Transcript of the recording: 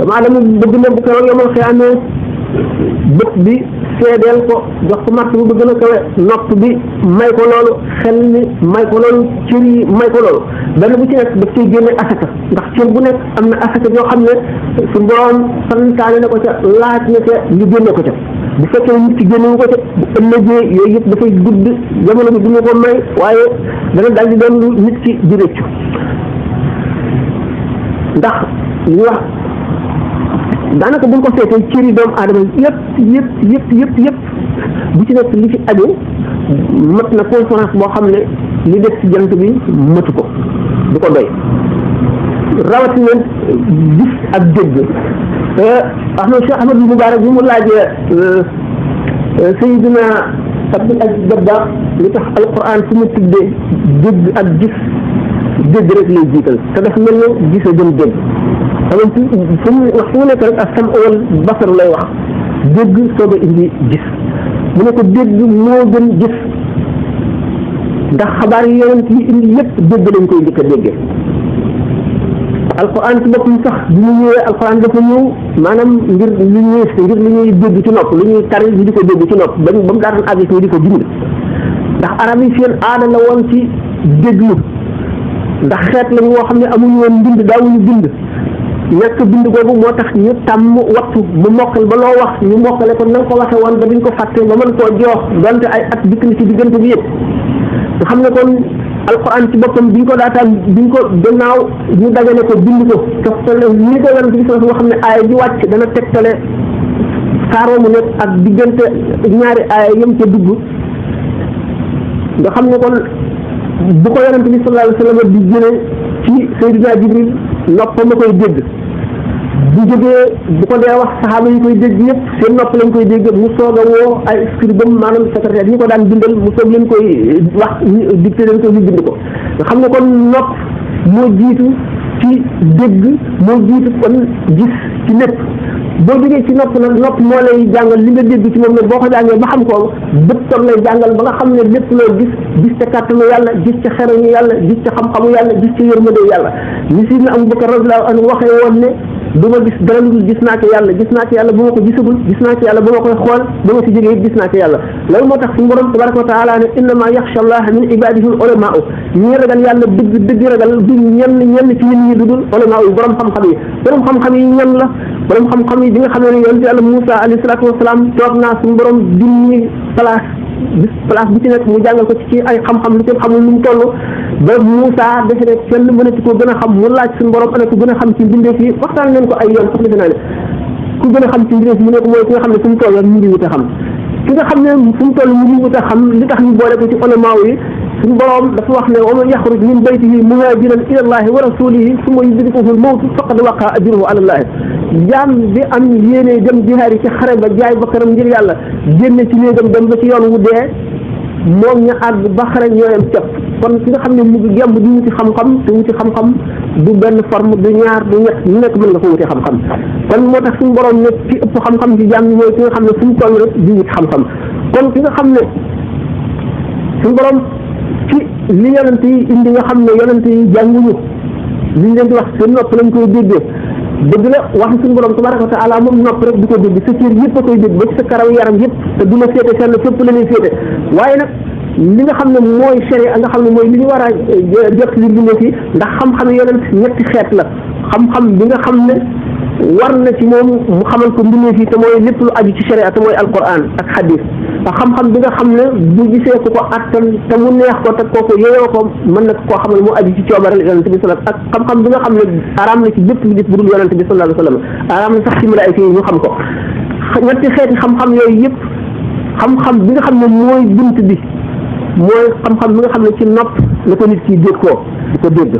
doomu aadama bëgg na bu keroog yomal xiyaamee bët bi seedeel ko jox ko martaba bu gën a kawe nopp bi may ko loolu xel mi may ko loolu cër yi may ko loolu benn bu ci nekk daf ciy génne asaka ndax cër bu nekk am na asaka yoo xam ne su borom santaane na ko ca laaj na ca ñu génne ko ca bu fekkee nit ki génne wu ko ca bu ëllëgee yooyu yëpp dafay gudd jamono bi du ñu ko may waaye dana daal di doon lu nit ki di rëccu ndax ñu wax daanaka bu ñu ko seetee cëri doomu aadama yëpp bu ci nekk li ci aju mat na conférence boo xam ne li des ci jant bi matu ko du ko doy rawatina gis ak dégg Cheikh Ahmadou Moubarak bi mu laajee Seydina Abdul Aziz Dabakh li tax alquran fu mu tuddee dégg ak gis dégg rek lay jiital te daf mel ne gis a gën dégg xamant fu mu wax fu mu nekk rek ak sam wal basar lay wax dégg soog a indi gis mu ne ko dégg moo gën gis ndax xabaar yi yonent yi indi yëpp dégg lañ koy njëkk a déggee alquran ci boppam sax bi mu ñëwee alquran dafa ñëw maanaam ngir lu ñuy dégg ci nopp lu ñuy tari ñu di ko dégg ci nopp ba mu daataan àgg ñu di ko bind ndax arab yi seen aada la woon ci déglu ndax xeet lañ woo xam ne amuñu woon mbind daawuñu bind ñàkk bind googu moo tax ñu tàmm wattu mu mokkal ba loo wax ñu mokkale ko na nga ko waxe woon ba duñ ko fàtte ba mën koo joox donte ay at dikk na ci diggante bi yëpp nga xam ne kon alquran ci boppam biñ ko daataan biñ ko gannaaw ñu dajale ko bind ko toftale ñi ko yonent bi nga xam ne aaya ji wàcc dana tegtale saaroo mu nekk ak diggante ñaari aaya yëm ca dugg nga xam ne kon bu ko yonent bi sallallahu alayhi wa sallam di jëlee ci Seydina Jibril noppam a koy dégg bu jógee bu ko dee wax saxaaba yi koy dégg yëpp seen nopp lañ koy dégg mu soog a woo ay scribam maanaam secrétaire ñi ko daan bindal mu soog leen koy wax dicté leen ko ñu bind ko nga xam ne kon nopp moo jiitu ci dégg moo jiitu kon gis ci lépp boo jógee ci nopp nag nopp moo lay jàngal li nga dégg ci moom nag boo ko jàngee ba xam ko bët tam lay jàngal ba nga xam ne lépp loo gis ca kàttanu yàlla gis ca xerañu yàlla gis ca xam-xamu yàlla gis ca yërmande yàlla ni Sidna Abubakar radiyallahu anhu waxee woon ne du ma gis dara lu dul gis naa ci yàlla bu ma ko gisagul gis naa ci yàlla bu ma koy xool ba ma ci jógee it gis naa ci yàlla loolu moo tax suñu borom tabaraka wa taala ne innama yaxsha allaha min ibadihi al ulamaa'u ñi ragal yàlla dëgg ragal du ñenn ci nit ñi dudul ulamaa'u yi borom xam-xam yi ñan la borom xam-xam yi di nga xam ne yonent yàlla Moussa alayhi salaatu wasalaam toog naa suñu borom junni place bu ci nekk mu jàngal ko ci ay xam-xam lu kenn xamul nu mu toll ba Moussa defe ne kenn mënati ko gën a xam mu laaj suñu borom ana ko gën a xam ci mbindeef yi waxtaan leen ko ay yoon sax defe naa ne ku gën a xam ci mbindeef mu ne ko mooy ki nga xam ne fu mu toll mu ngi wut a xam ki nga xam ne fu mu toll mu ngi wut a xam li tax ñu boole ko ci ulamaaw yi suñu borom dafa wax ne wa man yaxruj min baytihi muhaajiran ila allahi wa rasulihi summa yudrikuhu al-mawtu faqad waqaa ajruhu ala allahi jaam bi am yéene dem jihaar yi ci xare ba jaay bakkanam ngir yàlla génne ci néegam dem ba ci yoon wu dee moom ña àgg ba xare ñooyam cap kon ki nga xam ne mu ngi gemb di wuti xam-xam te wuti xam-xam du benn forme du ñaar du ñett ñu nekk mën nga ko wuti xam-xam kon moo tax suñu borom ne ci ëpp xam-xam ci jaam ñi mooy ki nga xam ne fu mu toll rek di wuti xam-xam kon ki nga xam ne suñu borom ci li yonent yi indi nga xam ne yonent yi jànguñu li ñu leen di wax seen nopp lañ koy déggee dëgg la wax suñu borom tabaraka wa taala moom nopp rek du ko dégg sa cër yëpp a koy dégg ba ci sa karaw yaram yëpp te du la féete fenn fépp la lay féete waaye nag li nga xam ne mooy sharia nga xam ne mooy li ñu war a jot li bindee fi ndax xam-xam yonent ñetti xeet la xam-xam bi nga xam ne war na ci moom mu xamal ko mbindee fi te mooy lépp lu aju ci sharia te mooy alquran ak hadis te xam-xam bi nga xam ne bu gisee ku ko attan te mu neex ko te kooku yeyoo ko mën na koo xamal mu aju ci coobaral yonent bi sallallahu ak xam-xam bi nga xam ne araam na ci bépp bi bu dul yonent bi sallallahu alayhi wa sallam araam na sax ci malaayika yi ñu xam ko ñetti xeeti xam-xam yooyu yëpp xam-xam bi nga xam ne mooy bunt bi mooy xam-xam bi nga xam ne ci nopp la ko nit ki dégg ko di ko dégg